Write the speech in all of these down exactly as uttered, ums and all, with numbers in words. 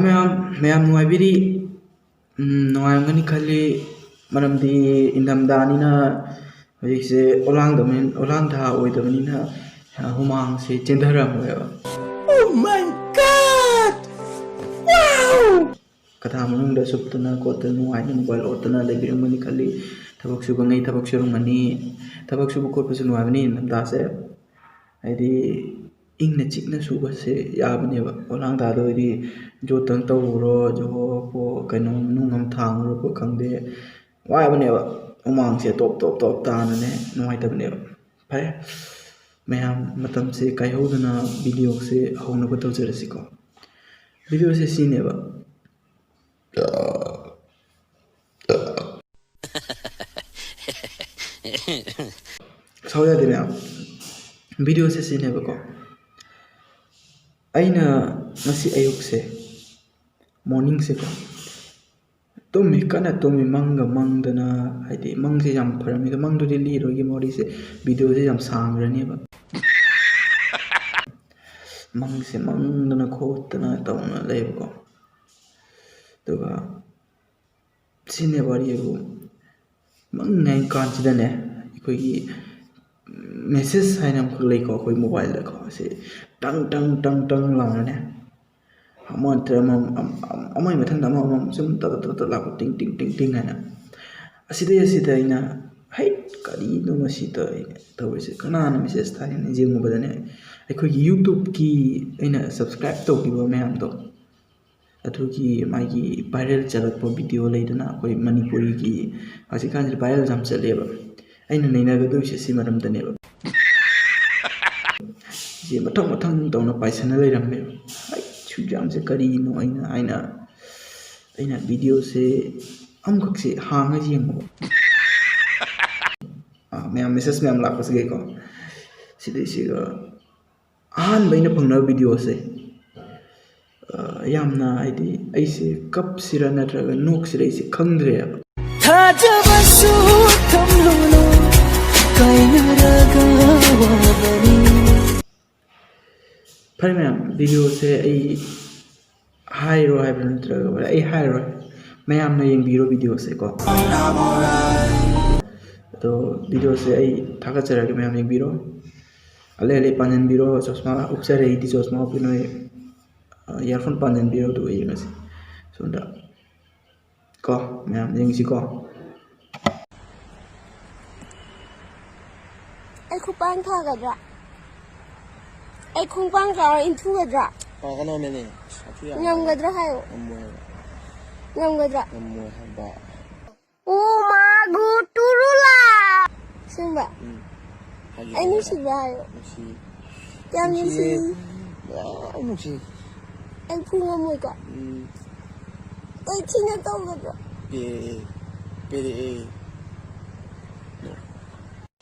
ꯃꯌꯥꯝ, ꯃꯌꯥꯝ ꯅꯨꯡꯉꯥꯏꯕꯤꯔꯤ? ꯎꯝ, ꯅꯨꯡꯉꯥꯏꯔꯝꯒꯅꯤ ꯈꯜꯂꯤ꯫ ꯃꯔꯝꯗꯤ ꯏꯪꯊꯝꯊꯥꯅꯤꯅ ꯍꯧꯖꯤꯛꯁꯦ ꯑꯣꯂꯥꯡꯗꯕꯅꯤ-, ꯑꯣꯂꯥꯡꯊꯥ ꯑꯣꯏꯗꯕꯅꯤꯅ ꯍꯨꯃꯥꯡꯁꯦ ꯆꯦꯟꯊꯔꯝꯃꯣꯏꯕ꯫ Oh my God! Wow! ꯀꯊꯥ ꯃꯅꯨꯡꯗ ꯁꯨꯞꯇꯅ ꯈꯣꯠꯇꯅ ꯅꯨꯡꯉꯥꯏꯅ mobile ꯑꯣꯠꯇꯅ ꯂꯩꯕꯤꯔꯝꯒꯅꯤ ꯈꯜꯂꯤ꯫ ꯊꯕꯛ ꯁꯨꯕꯉꯩ ꯊꯕꯛ ꯁꯨꯔꯝꯒꯅꯤ꯫ ꯊꯕꯛ ꯁꯨꯕ ꯈꯣꯠꯄꯁꯨ ꯅꯨꯡꯉꯥꯏꯕꯅꯤ ꯏꯪꯊꯝꯊꯥꯁꯦ꯫ ꯍꯥꯏꯗꯤ ꯏꯪꯅ ꯆꯤꯛꯅ ꯁꯨꯕꯁꯦ ꯌꯥꯕꯅꯦꯕ꯫ ꯑꯣꯂꯥꯡꯊꯥꯗ ꯑꯣꯏꯗꯤ ꯌꯣꯠꯇꯪ ꯇꯧꯔꯨꯔꯣ, ꯖꯣꯕꯣ, ꯀꯩꯅꯣ ꯅꯨꯡ ꯑꯃ ꯊꯥꯡꯉꯨꯔꯣ ꯈꯪꯗꯦ, ꯋꯥꯕꯅꯦꯕ꯫ ꯍꯨꯃꯥꯡꯁꯦ ꯇꯣꯞ ꯇꯣꯞ ꯇꯣꯞ ꯇꯥꯅꯅꯦ ꯅꯨꯡꯉꯥꯏꯇꯕꯅꯦꯕ꯫ ꯐꯔꯦ, ꯃꯌꯥꯝ ꯃꯇꯝꯁꯦ ꯀꯥꯏꯍꯧꯗꯅ videoꯁꯦ ꯍꯧꯅꯕ ꯇꯧꯖꯔꯁꯤꯀꯣ꯫ Videoꯁꯦ ꯁꯤꯅꯦꯕ꯫ ꯁꯥꯎ ꯌꯥꯗꯦ ꯃꯌꯥꯝ꯫ Videoꯁꯦ ꯁꯤꯅꯦꯕꯀꯣ꯫ ꯑꯩꯅ ꯉꯁꯤ ꯑꯌꯨꯛꯁꯦ, morningꯁꯦꯀꯣ, ꯇꯨꯝꯃꯤ, ꯀꯟꯅ ꯇꯨꯝꯃꯤ, ꯃꯪꯒ ꯃꯪꯗꯅ, ꯍꯥꯏꯗꯤ ꯃꯪꯁꯦ ꯌꯥꯝ ꯐꯔꯝꯃꯤ꯫ ꯑꯗꯣ ꯃꯪꯗꯨꯗꯤ ꯂꯤꯔꯣꯏꯒꯦ, ꯋꯥꯔꯤꯁꯦ, videoꯁꯦ ꯌꯥꯝ ꯁꯥꯡꯈ꯭ꯔꯅꯦꯕ꯫ ꯃꯪꯁꯦ ꯃꯪꯗꯅ ꯈꯣꯠꯇꯅ ꯇꯧꯅ ꯂꯩꯌꯦꯕꯀꯣ꯫ ꯑꯗꯨꯒ ꯁꯤꯅꯦ ꯋꯥꯔꯤ ꯍꯥꯏꯕꯨ꯫ ꯃꯪꯉꯤꯉꯩ ꯀꯥꯟꯁꯤꯗꯅꯦ, ꯑꯩꯈꯣꯏꯒꯤ message ꯍꯥꯏꯅ ꯑꯃꯈꯛ ꯂꯩꯀꯣ, ꯑꯩꯈꯣꯏ mobileꯗꯀꯣ, ꯑꯁꯤ ꯇꯪ ꯇꯪ ꯇꯪ ꯇꯪ ꯂꯥꯎꯅꯅꯦ, ꯑꯃ ꯅꯠꯇ꯭ꯔ ꯑꯃ, ꯑꯃ, ꯑꯃ, ꯑꯃꯒꯤ ꯃꯊꯪꯗ ꯑꯃ, ꯑꯃ, ꯁꯨꯝ ꯇꯠ ꯇꯠ ꯇꯠ ꯇꯠ ꯂꯥꯛꯄ, ꯇꯤꯡ ꯇꯤꯡ ꯇꯤꯡ ꯇꯤꯡ ꯍꯥꯏꯅ꯫ ꯑꯁꯤꯗꯩ, ꯑꯁꯤꯗ ꯑꯩꯅ, "ꯍꯩꯠ, ꯀꯔꯤꯅꯣ ꯃꯁꯤ ꯇꯧꯔꯤ-, ꯇꯧꯔꯤꯁꯦ? ꯀꯅꯥꯅ message ꯊꯥꯔꯤꯅꯣ?" ꯌꯦꯡꯉꯨꯕꯗꯅꯦ, ꯑꯩꯈꯣꯏꯒꯤ YouTubeꯀꯤ ꯑꯩꯅ subscribe ꯇꯧꯈꯤꯕ ꯃꯌꯥꯝꯗꯣ, ꯑꯗꯨꯒꯤ ꯃꯥꯒꯤ viral ꯆꯠꯂꯛꯄ video ꯂꯩꯗꯅ, ꯑꯩꯈꯣꯏ ꯃꯅꯤꯄꯨꯔꯤꯒꯤ ꯍꯧꯖꯤꯛꯀꯥꯟꯁꯤꯗ viral ꯌꯥꯝ ꯆꯠꯂꯦꯕ꯫ ꯑꯩꯅ ꯅꯩꯅꯒꯗꯣꯏꯁꯦ ꯁꯤ ꯃꯔꯝꯗꯅꯦꯕ꯫ ꯁꯤ ꯃꯊꯪ ꯃꯊꯪ ꯇꯧꯅ ꯄꯥꯏꯁꯟꯅ ꯂꯩꯔꯝꯃꯦꯕ꯫ ꯑꯩ ꯁꯨꯛ ꯌꯥꯝꯁꯦ ꯀꯔꯤꯅꯣ ꯑꯩꯅ, ꯑꯩꯅ, ꯑꯩꯅ videoꯁꯦ ꯑꯃꯈꯛꯁꯦ ꯍꯥꯡꯉ ꯌꯦꯡꯉꯨꯕ꯫ ꯑꯥ, ꯃꯌꯥꯝ message ꯃꯌꯥꯝ ꯂꯥꯛꯄꯁꯤꯒꯤꯀꯣ꯫ ꯁꯤꯗꯩꯁꯤꯒ ꯑꯍꯥꯟꯕ ꯑꯩꯅ ꯐꯪꯅꯕ videoꯁꯦ, ꯑ, ꯌꯥꯝꯅ, ꯍꯥꯏꯗꯤ, ꯑꯩꯁꯦ ꯀꯞꯁꯤꯔ ꯅꯠꯇ꯭ꯔꯒ ꯅꯣꯛꯁꯤꯔ ꯑꯩꯁꯦ ꯈꯪꯗ꯭ꯔꯦꯕ꯫ ꯊꯥꯖꯕꯁꯨ ꯊꯝꯂꯨꯅꯨ, ꯀꯥꯏꯅꯔꯒ ꯋꯥꯕꯅꯤ꯫ ꯐꯔꯦ ꯃꯌꯥꯝ, videoꯁꯦ ꯑꯩ ꯍꯥꯏꯔꯣ ꯍꯥꯏꯕ꯭ꯔꯥ ꯅꯠꯇ꯭ꯔꯒ ꯑꯩ ꯍꯥꯏꯔꯣꯏ, ꯃꯌꯥꯝꯅ ꯌꯦꯡꯕꯤꯔꯣ ꯚꯤꯗꯤꯑꯣꯁꯦ ꯀꯣ꯫ ꯑꯗꯣ ꯚꯤꯗꯤꯑꯣꯁꯦ ꯑꯩ ꯊꯥꯒꯠꯆꯔꯒꯦ, ꯃꯌꯥꯝ ꯌꯦꯡꯕꯤꯔꯣ꯫ ꯑꯂꯩ ꯑꯂꯩ ꯄꯥꯟꯁꯤꯟꯕꯤꯔꯣ, ꯆꯣꯁꯃꯥ ꯎꯞꯆꯔꯦ ꯑꯩꯗꯤ, ꯆꯣꯁꯃꯥ ꯎꯞꯄꯤ ꯅꯣꯏ ꯏꯌꯥꯔꯐꯣꯟ ꯄꯥꯟꯁꯤꯟꯕꯤꯔꯣ, ꯑꯗꯨꯒ ꯌꯦꯡꯉꯁꯤ꯫ ꯁꯣꯝꯗ ꯀꯣ, ꯃꯌꯥꯝ ꯌꯦꯡꯁꯤꯀꯣ꯫ ꯑꯩ ꯈꯨꯄꯥꯡ ꯊꯥꯒꯗ꯭ꯔꯥ? ꯑꯩ ꯈꯣꯡꯄꯥꯡ ꯆꯥꯎꯔ ꯏꯟꯊꯨꯒꯗ꯭ꯔꯥ? ꯄꯥꯒꯅꯣꯃꯦꯅꯦ, ꯁꯥꯊꯤ ꯌꯥꯝ ꯉꯝꯒꯗ꯭ꯔꯥ ꯍꯥꯏꯌꯣ꯫ ꯉꯝꯃꯣꯏ ꯍꯥꯏꯕ꯫ ꯉꯝꯒꯗ꯭ꯔꯥ? ꯉꯝꯃꯣꯏ ꯍꯥꯏꯕ꯫ ꯎ ꯃꯥꯒꯨ ꯇꯨꯔꯨꯂꯥ꯫ ꯑꯁꯦꯡꯕ? ꯎꯝ꯫ ꯐꯥꯒꯤ ꯑꯩ ꯇꯧꯕꯅꯦ꯫ ꯅꯨꯡꯁꯤꯕ꯭ꯔꯥ ꯍꯥꯏꯌꯣ꯫ ꯅꯨꯡꯁꯤ꯫ ꯌꯥꯝ ꯅꯨꯡꯁꯤꯌꯦ꯫ ꯅꯨꯡꯁꯤ꯫ ꯌꯥꯝ ꯅꯨꯡꯁꯤ꯫ ꯑꯩ ꯐꯨ ꯉꯝꯃꯣꯏꯀꯣ? ꯎꯝ꯫ ꯑꯩ ꯊꯤꯅ ꯇꯧꯒꯗ꯭ꯔꯣ? ꯄꯦꯔꯛꯑꯦ꯫ ꯄꯦꯔꯛꯑꯦ꯫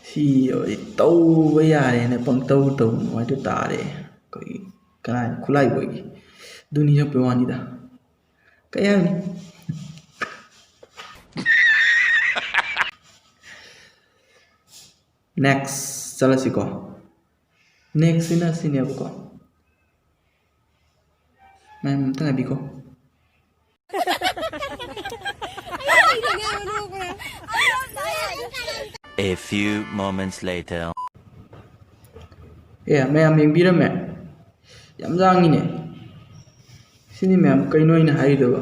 ꯁꯤ ꯇꯧꯕ ꯌꯥꯔꯦꯅ ꯄꯪꯇꯧ ꯇꯧꯅꯨ ꯍꯥꯏꯗꯣ ꯇꯥꯔꯦ꯫ ꯑꯩꯈꯣꯏꯒꯤ ꯀꯅꯥ ꯈꯨꯠꯂꯥꯏꯕ ꯑꯣꯏꯒꯦ? ꯑꯗꯨꯅꯤ ꯌꯣꯛꯄꯩ ꯋꯥꯅꯤꯗ꯫ ꯀꯩ ꯍꯥꯏꯅꯤ? Next ꯆꯠꯂꯁꯤꯀꯣ꯫ Next ꯁꯤꯅ ꯁꯤꯅꯦꯕꯀꯣ꯫ ꯃꯌꯥꯝ ꯑꯝꯇ ꯉꯥꯏꯕꯤꯀꯣ꯫ A few moments later. ꯑꯦ, ꯃꯌꯥꯝ ꯌꯦꯡꯕꯤꯔꯝꯃꯦ? ꯌꯥꯝ ꯂꯥꯡꯉꯤꯅꯦ꯫ ꯁꯤꯅꯤ ꯃꯌꯥꯝ, ꯀꯩꯅꯣ ꯑꯩꯅ ꯍꯥꯏꯒꯗꯕ?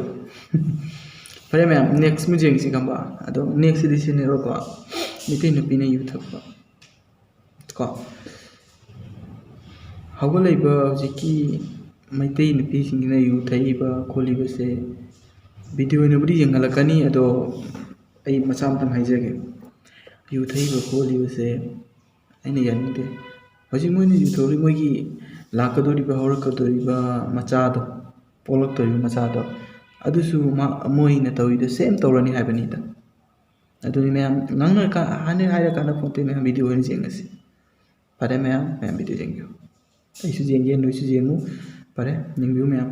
ꯐꯔꯦ ꯃꯌꯥꯝ, next ꯑꯃꯨꯛ ꯌꯦꯡꯁꯤ ꯈꯪꯕ꯫ ꯑꯗꯣ next ꯁꯤꯗꯤ ꯁꯤꯅꯦꯕꯀꯣ, ꯃꯩꯇꯩ ꯅꯨꯄꯤꯅ ꯌꯨ ꯊꯛꯄ ꯀꯣ꯫ ꯍꯧꯒꯠꯂꯛꯏꯕ ꯍꯧꯖꯤꯛꯀꯤ ꯃꯩꯇꯩ ꯅꯨꯄꯤꯁꯤꯡꯁꯤꯅ ꯌꯨ ꯊꯛꯏꯕ ꯈꯣꯠꯂꯤꯕꯁꯦ video ꯑꯣꯏꯅꯕꯨꯗꯤ ꯌꯦꯡꯍꯜꯂꯛꯀꯅꯤ, ꯑꯗꯣ ꯑꯩ ꯃꯆꯥ ꯑꯃꯇꯪ ꯍꯥꯏꯖꯒꯦ꯫ ꯌꯨ ꯊꯛꯏꯕ ꯈꯣꯠꯂꯤꯕꯁꯦ ꯑꯩꯅ ꯌꯥꯅꯤꯡꯗꯦ꯫ ꯍꯧꯖꯤꯛ ꯃꯣꯏꯅ ꯌꯨ ꯊꯛꯂꯤ, ꯃꯣꯏꯒꯤ ꯂꯥꯛꯀꯗꯧꯔꯤꯕ, ꯍꯧꯔꯛꯀꯗꯧꯔꯤꯕ ꯃꯆꯥꯗꯣ, ꯄꯣꯛꯂꯛꯇꯧꯔꯤꯕ ꯃꯆꯥꯗꯣ, ꯑꯗꯨꯁꯨ ꯃꯥ, ꯃꯣꯏꯅ ꯇꯧꯔꯤꯗꯣ same ꯇꯧꯔꯅꯤ ꯍꯥꯏꯕꯅꯤꯗ꯫ ꯑꯗꯨꯅꯤ ꯃꯌꯥꯝ, ꯉꯥꯡꯅꯔꯀꯥꯟ, ꯍꯥꯟꯅ ꯍꯥꯏꯔꯀꯥꯟꯗ ꯐꯣꯟꯇꯦ ꯃꯌꯥꯝ, video ꯑꯣꯏꯅ ꯌꯦꯡꯉꯁꯤ꯫ ꯐꯔꯦ ꯃꯌꯥꯝ, ꯃꯌꯥꯝ video ꯌꯦꯡꯕꯤꯌꯨ꯫ ꯑꯩꯁꯨ ꯌꯦꯡꯒꯦ, ꯅꯣꯏꯁꯨ ꯌꯦꯡꯉꯨ꯫ ꯐꯔꯦ, ꯌꯦꯡꯕꯤꯌꯨ ꯃꯌꯥꯝ꯫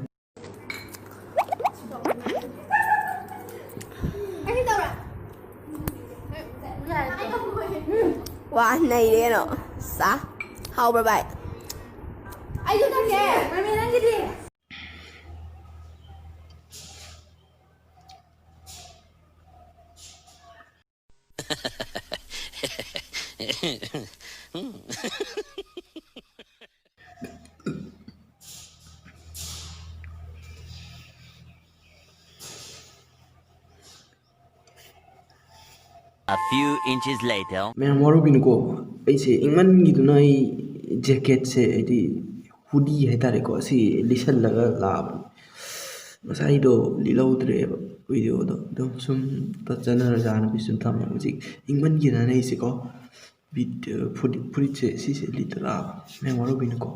ꯋꯥ ꯅꯩꯔꯦ ꯀꯩꯅꯣ꯫ ꯁꯥ꯫ ꯍꯥꯎꯕ꯭ꯔꯥ ꯚꯥꯏ? ꯑꯩꯁꯨ ꯊꯛꯀꯦ꯫ ꯃꯃꯤ, ꯅꯪꯒꯤꯗꯤ? A few inches later. ꯃꯌꯥꯝ ꯋꯥꯔꯧꯕꯤꯅꯨꯀꯣ, ꯑꯩꯁꯦ ꯏꯪꯃꯟꯈꯤꯗꯨꯅ ꯑꯩ ꯖꯦꯀꯦꯠꯁꯦ, ꯍꯥꯏꯗꯤ ꯍꯨꯗꯤ ꯍꯥꯏꯇꯥꯔꯦꯀꯣ, ꯑꯁꯤ ꯂꯤꯠꯁꯜꯂꯒ ꯂꯥꯛꯑꯕꯅꯤ꯫ ꯉꯁꯥꯏꯗꯣ ꯂꯤꯠꯍꯧꯗ꯭ꯔꯦꯕ ꯚꯤꯗꯤꯑꯣꯗꯣ, ꯑꯗꯨꯝ ꯁꯨꯝ ꯆꯠꯅꯔꯖꯥꯅ ꯁꯨꯝ ꯊꯝꯃꯦ꯫ ꯍꯧꯖꯤꯛ ꯏꯪꯃꯟꯈꯤꯗꯅ ꯑꯩꯁꯦꯀꯣ ꯕꯤꯠ ꯐꯨꯔꯤꯠ ꯐꯨꯔꯤꯠꯁꯦ ꯁꯤꯁꯦ ꯂꯤꯠꯇ ꯂꯥꯛꯑꯕꯅꯤ꯫ ꯃꯌꯥꯝ ꯋꯥꯔꯧꯕꯤꯅꯨꯀꯣ꯫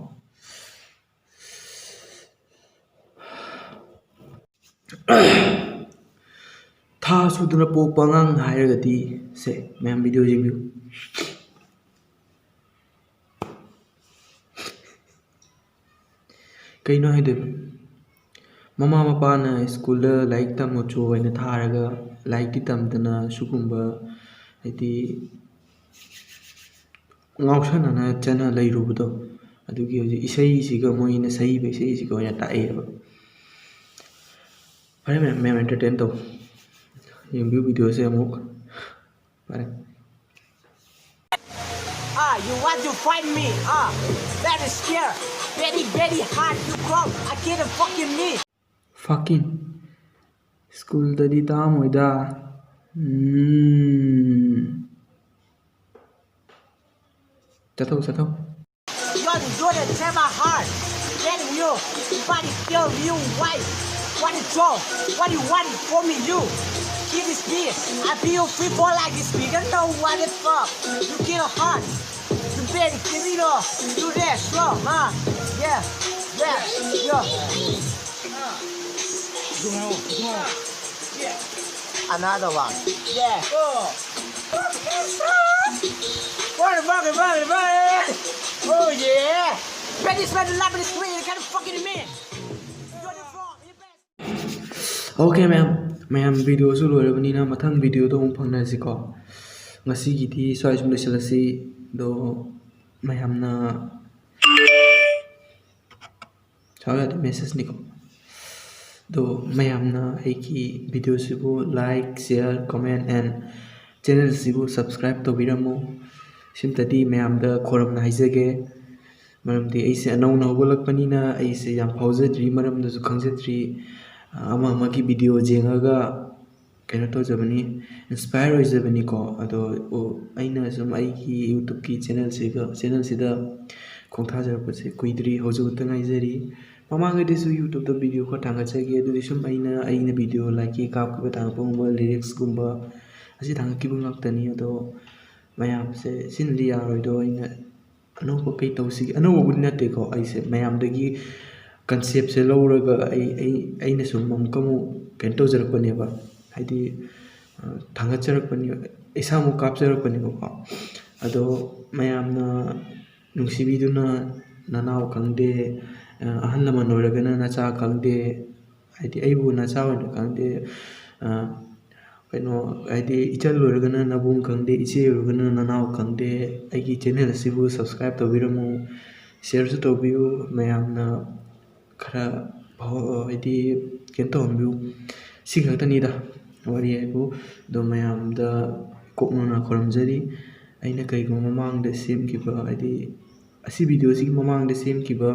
ꯊꯥ ꯁꯨꯗꯅ ꯄꯣꯛꯄ ꯑꯉꯥꯡ ꯍꯥꯏꯔꯒꯗꯤ ꯁꯦ ꯃꯌꯥꯝ ꯚꯤꯗꯤꯑꯣ ꯌꯦꯡꯕꯤꯌꯨ꯫ ꯀꯩꯅꯣ ꯍꯥꯏꯗꯣꯏꯕ? ꯃꯃꯥ ꯃꯄꯥꯅ ꯁ꯭ꯀꯨꯜꯗ ꯂꯥꯏꯔꯤꯛ ꯇꯝꯃꯨꯆꯣ ꯍꯥꯏꯅ ꯊꯥꯔꯒ ꯂꯥꯏꯔꯤꯛꯇꯤ ꯇꯝꯗꯅ ꯁꯤꯒꯨꯝꯕ ꯍꯥꯏꯗꯤ ꯉꯥꯎꯁꯟꯅꯅ ꯆꯠꯅ ꯂꯩꯔꯨꯕꯗꯣ, ꯑꯗꯨꯒꯤ ꯍꯧꯖꯤꯛ ꯏꯁꯩꯁꯤꯒ ꯃꯣꯏꯅ ꯁꯛꯏꯕ ꯏꯁꯩꯁꯤꯒ ꯑꯣꯏꯅ ꯇꯥꯛꯑꯦꯕ꯫ ꯐꯔꯦ ꯃꯌꯥꯝ, ꯃꯌꯥꯝ ꯑꯦꯟꯇꯔꯇꯦꯟ ꯇꯧ꯫ ꯌꯦꯡꯕꯤꯌꯨ ꯚꯤꯗꯤꯑꯣꯁꯦ ꯑꯃꯨꯛ꯫ ꯐꯔꯦ꯫ Ah, you want to find me? Ah, very scared, very very hard to come. I can't fucking me. Fucking. ꯁ꯭ꯀꯨꯜꯗꯗꯤ ꯇꯥꯛꯑꯝꯃꯣꯏꯗ꯫ Um. ꯆꯠꯊꯧ, ꯆꯠꯊꯧ꯫ Don't do the tear my heart. Then you, body kill you, why? What is wrong? What you want for me, you? Give this beer. I be your free boy like this beer. Don't know what the fuck. You kill a heart. You better give it up. You that strong, huh? Yeah, yeah, yeah. Another one. Yeah. What the fuck, fuck, fuck? Oh yeah. Bet this man love this screen. Kind of fucking man. You're the fuck. You bet. Okay ꯃꯌꯥꯝ, ꯃꯌꯥꯝ ꯚꯤꯗꯤꯑꯣꯁꯨ ꯂꯣꯏꯔꯕꯅꯤꯅ ꯃꯊꯪ ꯚꯤꯗꯤꯑꯣꯗ ꯑꯃꯨꯛ ꯐꯪꯅꯔꯁꯤꯀꯣ꯫ ꯉꯁꯤꯒꯤꯗꯤ ꯁ꯭ꯋꯥꯏ ꯁꯨꯝ ꯂꯣꯏꯁꯤꯜꯂꯁꯤ꯫ ꯑꯗꯣ ꯃꯌꯥꯝꯅ ꯁꯥꯎ ꯌꯥꯗꯦ, ꯃꯦꯁꯦꯖꯅꯤꯀꯣ꯫ ꯑꯗꯣ ꯃꯌꯥꯝꯅ ꯑꯩꯒꯤ ꯚꯤꯗꯤꯑꯣꯁꯤꯕꯨ like, share, comment and channel ꯁꯤꯕꯨ subscribe ꯇꯧꯕꯤꯔꯝꯃꯨ꯫ ꯁꯤꯝꯇꯗꯤ ꯃꯌꯥꯝꯗ ꯈꯣꯏꯔꯝꯅ ꯍꯥꯏꯖꯒꯦ꯫ ꯃꯔꯝꯗꯤ ꯑꯩꯁꯦ ꯑꯅꯧꯅ ꯍꯧꯒꯠꯂꯛꯄꯅꯤꯅ ꯑꯩꯁꯦ ꯌꯥꯝ ꯐꯥꯎꯖꯗ꯭ꯔꯤ, ꯃꯔꯝꯗꯁꯨ ꯈꯪꯖꯗ꯭ꯔꯤ꯫ ꯑꯃ ꯑꯃꯒꯤ ꯚꯤꯗꯤꯑꯣ ꯌꯦꯡꯉꯒ ꯀꯩꯅꯣ ꯇꯧꯖꯕꯅꯤ, ꯏꯟꯁꯄꯥꯌꯔ ꯑꯣꯏꯖꯕꯅꯤꯀꯣ꯫ ꯑꯗꯣ ꯑꯩꯅ ꯁꯨꯝ ꯑꯩꯒꯤ ꯌꯨꯇ꯭ꯌꯨꯕꯀꯤ ꯆꯦꯅꯦꯜꯁꯤꯒ ꯆꯦꯅꯦꯜꯁꯤꯗ ꯈꯣꯡꯊꯥꯖꯔꯛꯄꯁꯦ ꯀꯨꯏꯗ꯭ꯔꯤ, ꯍꯧꯖꯤꯛ ꯈꯛꯇ ꯉꯥꯏꯖꯔꯤ꯫ ꯃꯃꯥꯡꯉꯩꯗꯁꯨ ꯌꯨꯇ꯭ꯌꯨꯕꯇ ꯚꯤꯗꯤꯑꯣ ꯈꯔ ꯊꯥꯡꯒꯠꯆꯈꯤ꯫ ꯑꯗꯨꯗꯤ ꯁꯨꯝ ꯑꯩꯅ ꯑꯩꯅ ꯚꯤꯗꯤꯑꯣ ꯂꯥꯏꯛꯀꯤ ꯀꯥꯞꯈꯤꯕ ꯊꯥꯡꯒꯠꯄꯒꯨꯝꯕ, ꯂꯤꯔꯤꯛꯁꯀꯨꯝꯕ ꯑꯁꯤ ꯊꯥꯡꯒꯠꯈꯤꯕ ꯉꯥꯛꯇꯅꯤ꯫ ꯑꯗꯣ ꯃꯌꯥꯝꯁꯦ ꯁꯤꯅꯗꯤ ꯌꯥꯔꯣꯏꯗꯣ, ꯑꯩꯅ ꯑꯅꯧꯕ ꯀꯩ ꯇꯧꯁꯤꯒꯦ? ꯑꯅꯧꯕꯕꯨꯗꯤ ꯅꯠꯇꯦꯀꯣ, ꯑꯩꯁꯦ ꯃꯌꯥꯝꯗꯒꯤ ꯀꯟꯁꯦꯞꯁꯦ ꯂꯧꯔꯒ ꯑꯩ ꯑꯩ ꯑꯩꯅ ꯁꯨꯝ ꯑꯃꯨꯛꯀ ꯑꯃꯨꯛ ꯀꯩꯅꯣ ꯇꯧꯖꯔꯛꯄꯅꯦꯕ, ꯍꯥꯏꯗꯤ ꯊꯥꯡꯒꯠꯆꯔꯛꯄꯅꯦꯕ, ꯏꯁꯥꯃꯛ ꯀꯥꯞꯆꯔꯛꯄꯅꯦꯕꯀꯣ꯫ ꯑꯗꯣ ꯃꯌꯥꯝꯅ ꯅꯨꯡꯁꯤꯕꯤꯗꯨꯅ ꯅꯅꯥꯎ ꯈꯪꯗꯦ, ꯑꯍꯜ ꯂꯃꯟ ꯑꯣꯏꯔꯒꯅ ꯅꯆꯥ ꯈꯪꯗꯦ, ꯍꯥꯏꯗꯤ ꯑꯩꯕꯨ ꯅꯆꯥ ꯑꯣꯏꯅ ꯈꯪꯗꯦ, ꯀꯩꯅꯣ ꯍꯥꯏꯗꯤ ꯏꯆꯜ ꯑꯣꯏꯔꯒꯅ ꯅꯕꯨꯡ ꯈꯪꯗꯦ, ꯏꯆꯦ ꯑꯣꯏꯔꯒꯅ ꯅꯅꯥꯎ ꯈꯪꯗꯦ꯫ ꯑꯩꯒꯤ ꯆꯦꯅꯦꯜ ꯑꯁꯤꯕꯨ ꯁꯕꯁꯀ꯭ꯔꯥꯏꯕ ꯇꯧꯕꯤꯔꯝꯃꯨ, ꯁꯤꯌꯔꯁꯨ ꯇꯧꯕꯤꯌꯨ, ꯃꯌꯥꯝꯅ ꯈꯔ ꯍꯥꯏꯗꯤ ꯀꯩꯅꯣ ꯇꯧꯍꯟꯕꯤꯌꯨ꯫ ꯁꯤ ꯈꯛꯇꯅꯤꯗ ꯋꯥꯔꯤ ꯍꯥꯏꯕꯨ꯫ ꯑꯗꯣ ꯃꯌꯥꯝꯗ ꯀꯣꯛꯅꯅ ꯈꯨꯔꯨꯝꯖꯔꯤ꯫ ꯑꯩꯅ ꯀꯩꯒꯨꯝꯕ ꯃꯃꯥꯡꯗ ꯁꯦꯝꯈꯤꯕ, ꯍꯥꯏꯗꯤ ꯑꯁꯤ ꯚꯤꯗꯤꯑꯣꯁꯤꯒꯤ ꯃꯃꯥꯡꯗ ꯁꯦꯝꯈꯤꯕ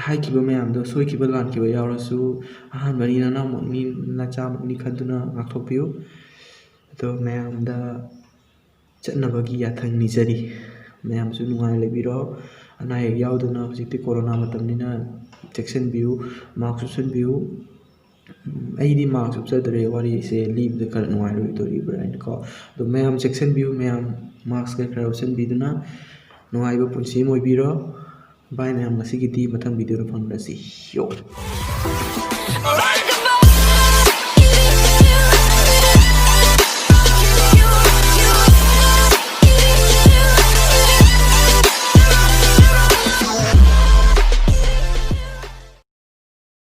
ꯍꯥꯏꯈꯤꯕ ꯃꯌꯥꯝꯗꯣ ꯁꯣꯏꯈꯤꯕ ꯂꯥꯟꯈꯤꯕ ꯌꯥꯎꯔꯁꯨ, ꯑꯍꯥꯟꯕꯅꯤ, ꯅꯅꯥꯎꯃꯛꯅꯤ, ꯅꯆꯥꯃꯛꯅꯤ ꯈꯟꯗꯨꯅ ꯉꯥꯛꯊꯣꯛꯄꯤꯌꯨ꯫ ꯑꯗꯣ ꯃꯌꯥꯝꯗ ꯆꯠꯅꯕꯒꯤ ꯌꯥꯊꯪ ꯅꯤꯖꯔꯤ꯫ ꯃꯌꯥꯝꯁꯨ ꯅꯨꯡꯉꯥꯏꯅ ꯂꯩꯕꯤꯔꯣ꯫ ꯑꯅꯥ ꯑꯌꯦꯛ ꯌꯥꯎꯗꯅ, ꯍꯧꯖꯤꯛꯇꯤ ꯀꯣꯔꯣꯅꯥ ꯃꯇꯝꯅꯤꯅ ꯆꯦꯛꯁꯤꯟꯕꯤꯌꯨ, ꯃꯥꯛꯁ ꯎꯞꯁꯟꯕꯤꯌꯨ꯫ ꯑꯩꯗꯤ ꯃꯥꯛꯁ ꯎꯞꯆꯗ꯭ꯔꯦ, ꯋꯥꯔꯤꯁꯦ ꯂꯤꯕꯗ ꯈꯔ ꯅꯨꯡꯉꯥꯏꯔꯣꯏꯗꯣꯔꯤꯕ꯭ꯔꯥ ꯍꯥꯏꯅꯀꯣ꯫ ꯑꯗꯣ ꯃꯌꯥꯝ ꯆꯦꯛꯁꯤꯟꯕꯤꯌꯨ, ꯃꯌꯥꯝ ꯃꯥꯛꯁ ꯈꯔ ꯈꯔ ꯎꯞꯁꯟꯕꯤꯗꯨꯅ ꯅꯨꯡꯉꯥꯏꯕ ꯄꯨꯟꯁꯤ ꯑꯃ ꯑꯣꯏꯕꯤꯔꯣ꯫ ꯚꯥꯏ ꯃꯌꯥꯝ, ꯉꯁꯤꯒꯤꯗꯤ ꯃꯊꯪ ꯚꯤꯗꯤꯑꯣꯗ ꯐꯪꯂꯁꯤ꯫ ꯌꯣ꯫